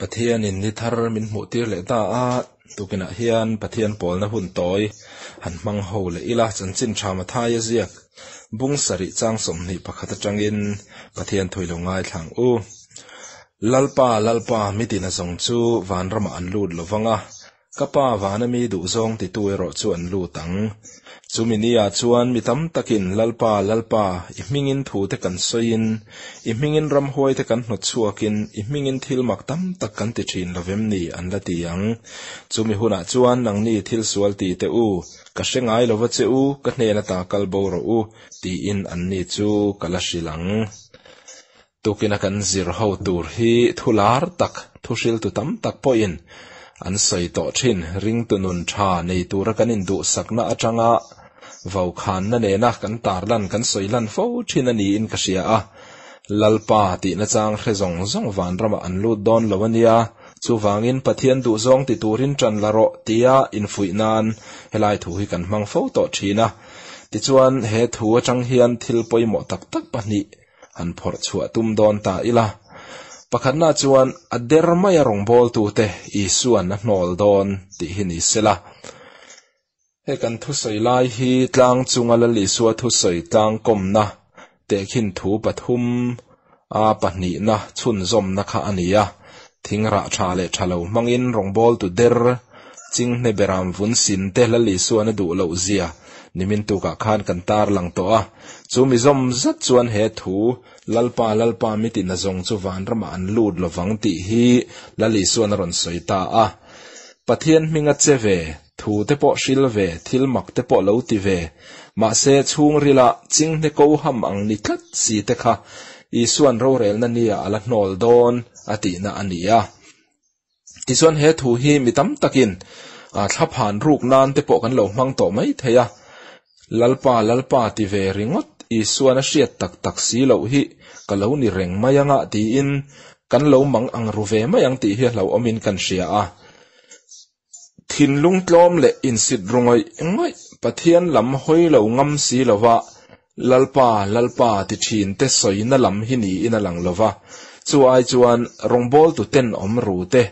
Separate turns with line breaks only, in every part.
Pathianin ni thar min hmuh tir leh ta a, tukinah hian Pathian pawlna hun tawi han hmang ho leh ila, chanchin tha Mathaia ziak bung sarih chang 21 atangin Pathian thui lo ngaithla ang u. Lalpa, Lalpa, mitin a zawng chu vanramah an lut lovang a, Ka Pa vana mi duhzawng titu erawh chu an lut ang. Chumi niah chuan mi tam takin, Lalpa, Lalpa, i hmingin thute kan sawiin, i hmingin ramhuaite kan hnawt chhuakin, i hmingin thil mak tam tak kan ti thin lo vem ni? an la ti ang. Chumi hunah chuan nangni thil sual ti teh u, ka hre ngai lova che u, ka hnen ata kal bo rawh u, tiin anni chu ka la hrilh ang. Tukina kan zir ho tur hi thu lar tak, thu hriltu tam tak pawhin an sawi tawh thin. Ringtu nun tha nei tura kan induhsakna atanga vaukhanna nena kan tarlan, kan sawi lan fo thin a niin ka hria a. Lalpa tihna chang hre zawng zawng vanramah an lut dawn lo a nia. Chuvangin Pathian duhzawng ti turin tan la rawh tia infuih nan helai thu hi kan hmang fo tawh thin a. Tichuan he thu atang hian thil pawimawh tak tak pahnih han phawrh chhuah tum dawn ta ila. Pakhatna chuan a der maia rawngbawltute Isua'n a hnawl dawn tih hi ni sela. He kan thusawi lai hi tlang chunga Lal Isua thusawi tlangkawmna tehkhin thu pathum a pahnihna chhunzawmna kha a ni a. Thing rah tha leh tha lo hmangin rawngbawltu der Chinghne beram vun sin te Lal Isua'n a duh loh zia nimin tukah khan kan tarlang tawh a. Chu mi zawm zat chuan he thu, Lalpa, Lalpa, mi tina zawng chu vanramah an lut lovang tih hi Lal Isua'n a rawn sawi ta a. Pathian hminga che ve, thu te pawh hril ve, thil mak te pawh lo ti ve, mahse chhungrila Chinghne ko ham ang ni tlat si te kha Isua'n rorelna nia a la hnawl dawn a tihna a ni a. Tichuan he thu hi mi tam takin thlaphan ruk nan te pawh kan lo hmang tawh mai thei a, Lalpa, Lalpa ti ve ringawt Isuan a hriat tak tak si loh hi ka lo ni reng mai anga tiin kan lo mang ang ru ve mai ang tih hi a hlauhawmin kan hria a. Thinlung tlawm leh insit ru ngawih ngawih, Pathian lam hawi lo ngam si lova Lalpa, Lalpa ti thin te sawina lam hi niin a lang lova, chu ai chuan rawngbawltu tenawm ru te,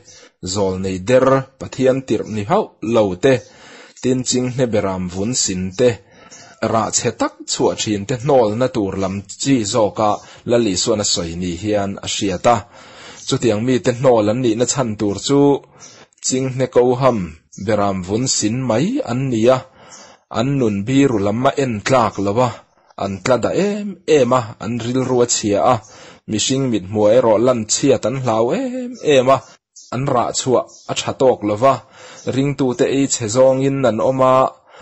zawlnei der, Pathian tirh ni hauh lo te, tin chinghne beram vun sin te, rah chhe tak chhuah thin te hnawlna tur lam chi zawka Lal Isuan a sawi ni hian a hriat a. Chutiang mite hnawl an nihna chhan tur chu Chinghne koham beram vun sin mai an ni a, an nun biru lam a en tlak lo a, an tla dah em em a, an rilru a chhia a, mihring mithmuh erawh lan chhiat an hlau em em a, an rah chhuah a tha tawk lo va, ringtute ei chhe zawngin an awm a,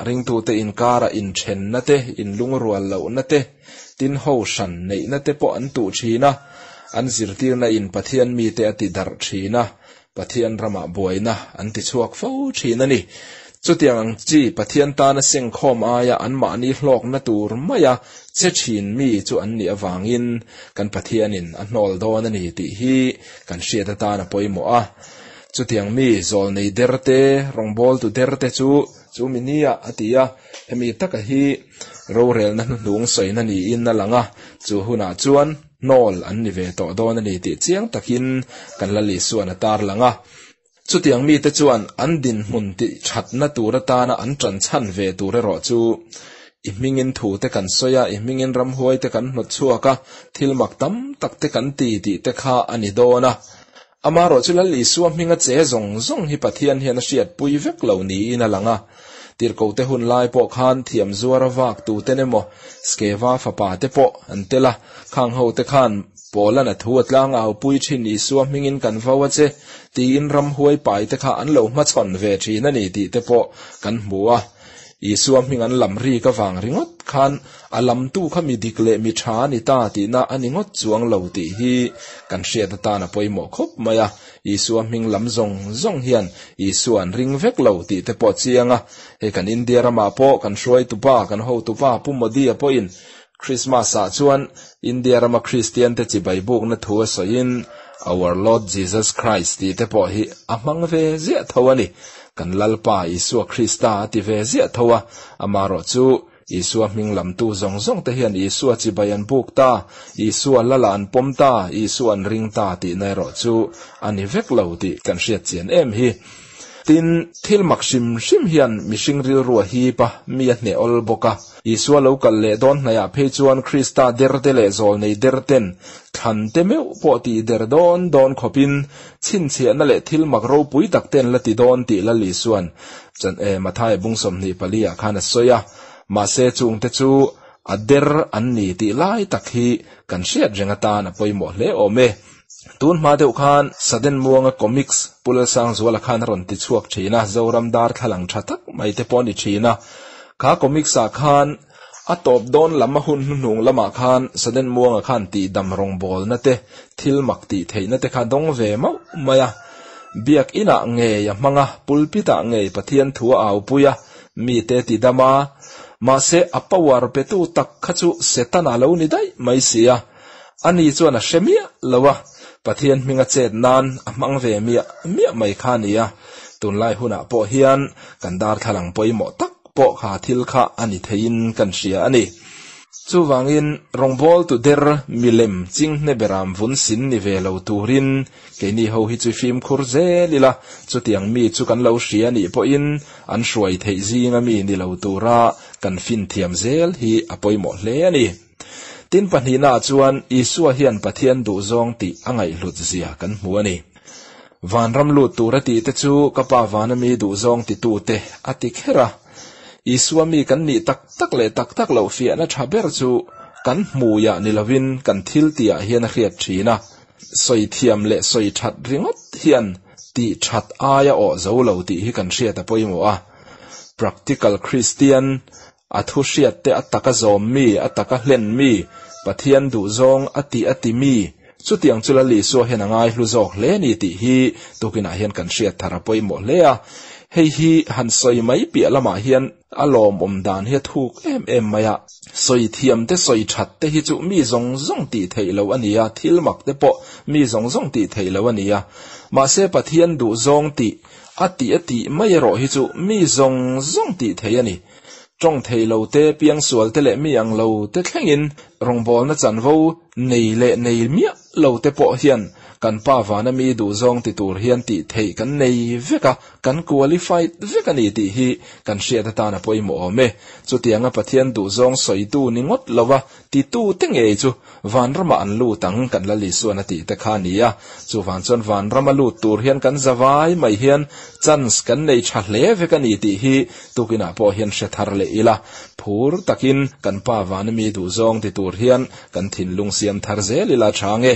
ringtute inkara inthenna te, inlungrual lohna te, tin ho hran neihna te pawh an tuh thin a, an zirtirna in Pathian mite a ti darh thin a, Pathian ramah buaina an ti chhuak fo thin a ni. Chutiang ang chi Pathian tana sengkhawm aia anmahni hlawkna tur maia che thin mi chu an nih avangin kan Pathianin a hnawl dawn a ni tih hi kan hriat atan a pawimawh a. Chutiang mi zawlnei der te, rawngbawltu der te chu chu mi nia a ti a, hemi taka hi rorelna hnuhnung sawina niin a lang a, chu hunah chuan hnawl an ni ve tawh dawn a ni tih chiang takin kan Lal Isuan a tarlang a. Chutiang mite chuan an dinhmun tih thatna tur atana an tan chhan ve tur erawh chu i hmingin thu te kan sawi a, i hmingin ramhuai te kan hnawt chhuak a, thil mak tam tak te kan ti tih te kha a ni dawn a. Amaherawh chu Lal Isua hminga che zawng zawng hi Pathian hian a hriatpui vek lo niin a lang a. Tirhkohte hun lai pawh khan thiam zuara vak tuten emaw Skeva fapa te pawh an tel a, khang ho te khan Paula'n a thu a tlang au pui thin Isua hmingin kan vo a che tiin ramhuai pai te kha an lo hmachhawn ve thin a ni tih te pawh kan hmu a. Isua hming an lam rik avang ringawt khan a lamtu kha mi dik leh mi tha a ni ta tihna a ni ngawt chuang lo tih hi kan hriat atan a pawimawh khawp mai a. Isua hming lam zawng zawng hian Isua an ring vek lo tih te pawh a chiang a. Hei kan India ramah pawh kan hruaitupa, kan hotupa Pu Modi-a pawhin Christmas-ah chuan India rama Kristiante chibai bukna thu a sawiin Our Lord Jesus Christ tih te pawh hi a hmang ve ziah tho a ni. Kan Lalpa Isua Krista a ti ve ziah tho a, amaherawhchu. Isua hming lamtu zawng zawng te hian Isua chibai an buk ta, Isua Lala an pawm ta, Isua an ring ta tihna erawh chu a ni vek lo tih kan hriat chian em hi. Tin, thil mak hrim hrim hian mihring rilru a hip a, mi a hneh awl bawk a. Isua lo kal leh dawn hnaihah phei chuan Krista derte leh zawlnei derten thlan te meuh pawh tih der dawn dawn khawpin chhinchhiahna leh thil mak ropui tak ten la ti dawn tih Lal Isua'n Mathaia bung 24 ah khan a sawi a. Mahse chungte chu a der an ni tih lai tak hi kan hriat reng atan a pawimawh hle awm e. Tun hma deuh khan Sudden Muanga Comics Pu Lalsangzuala khan a rawn ti chhuak thin a, Zoram darthlalang tha tak mai te pawh a ni thin a. Kha comics ah khan a tawp dawn lam a hun hnuhnung lamah khan Sudden Muanga khan tihdam rawngbawlna te, thil mak tih theihna te kha dawng ve mauh mai a. Biak inah ngei a hmang a, pulpit ah ngei Pathian thu a aupui a, mite ti dam a. Mahse a power petu tak kha chu Setana lo ni daih mai si a. Ani chuan a hre miah lo a, Pathian hminga chet nan a hmang ve miah miah mai kha a ni a. Tunlai hunah pawh hian kan darthlalang pawimawh tak pawh kha thil kha a ni theiin kan hria a ni. Chuvangin rawngbawltu der milem chinghne beram vun sin ni ve lo turin keini ho hi chu fimkhur zel ila, chutiang mi chu kan lo hria nih pawhin an hruai theih zinga mi ni lo tura kan finthiam zel hi a pawimawh hle a ni. Tin pahnihnaah chuan Isua hian Pathian duhzawng tih a ngaihhlut zia kan hmu a ni. Vanram lut tura tih te chu ka Pa vana mi duhzawng titute a ti kher a. Isua mi kan nih tak tak leh tak tak loh fiahna tha ber chu kan hmuiah ni lovin kan thil tihah hian a hriat thin a. Sawi thiam leh sawi that ringawt hian tih that aia awh zo lo tih hi kan hriat a pawimawh a. Practical Christian A thu hriat te a taka zawm mi, a taka hlen mi, Pathian duhzawng a ti a ti mi, chutiang chu Lal Isua hian a ngaihlu zawk hle ni tih hi tukinah hian kan hriat thar a pawimawh hle a. Hei hi han sawi mai piah lamah hian a lawmawm dan hi a thuk em em mai a. Sawi thiam te sawi that te hi chu mi zawng zawng tih theih loh a ni a, thil mak te pawh mi zawng zawng tih theih loh a ni a. Mahse Pathian duhzawng tih a ti a tih mai erawh hi chu mi zawng zawng tih theih a ni. Tawng thei lo te, piangsual te leh mi ang lo te thlengin rawngbawlna chanvo nei leh nei miah lo te pawh hian kan Pa vana mi duhzawng ti tur hian tih theih kan nei vek a, kan qualified vek a ni tih hi kan hriat atan a pawimawh awm e. Chutianga Pathian duhzawng sawitu ni ngawt lova Titute ngei chu vanramah an lut ang kan Lal Isuan a tih te kha a ni a. Chuvang chuan vanrama lut tur hian kan zavai mai hian chance kan nei tha hle vek a ni tih hi tukinah pawh hian hre thar leh ila. Phur takin kan Pa vana mi duhzawng ti tur hian kan thinlung siam thar zel ila tha nge.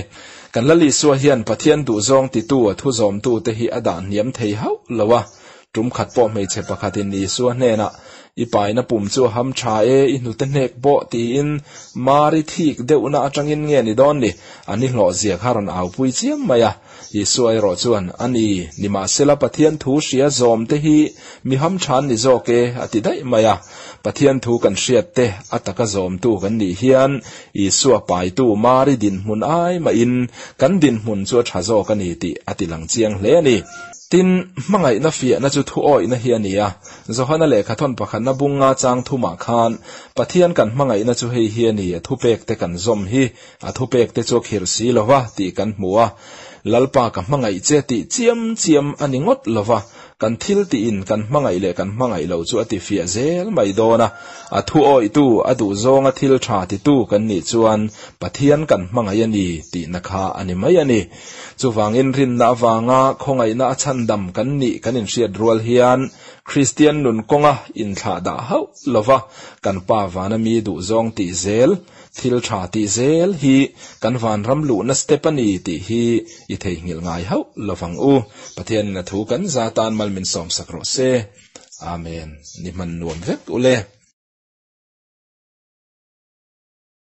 Kan Lal Isua hian Pathian duhzawng titu a thuzawmtute hi a dah hniam thei hauh lo a. Tum khat pawh hmeichhe pakhatin Isua hnenah, I paina pum chu a ham tha e, i hnute hnek pawh, tiin Mari thik deuhna atangin nge ni dawn ni? A ni hlawh zia kha rawn aupui chiam mai a. Isua erawh chuan, A ni, nimahsela Pathian thu hria zawm te hi mi ham tha an ni zawk e, a ti daih mai a. Pathian thu kan hriat te a taka zawmtu kan nih hian Isua paitu Mari dinhmun ai mahin kan dinhmun chu a tha zawk a ni tih a ti lang chiang hle a ni. Tin, hmangaihna fiahna chu thu awihna hi a ni a. Johana lehkhathawn pakhatna bunga chang thumah khan, Pathian kan hmangaihna chu hei hi a ni, a thupekte kan zawm hi, a thupekte chu a khirh si lo va, tih kan hmu a. Lalpa ka hmangaih che tih chiam chiam a ni ngawt lo va, kan thil tihin kan hmangaih leh kan hmangaih lo chu a ti fiah zel mai dawn a. A thu awihtu, a duhzawnga thil tha titu kan nih chuan Pathian kan hmangaih a ni tihna kha a ni mai a ni. Chuvangin rinna avanga khawngaihna a chhandam kan nih kan inhriat rual hian Kristian nun kawnga inthlahdah hauh lova kan Pa vana mi duhzawng tih zel, thil tha tih zel hi kan vanram luhna step a ni tih hi i theihnghilh ngai hauh lovang u. Pathianin a thu kan za tan mal min sawmsak rawh se. Amen. Ni hman nuam vek ule.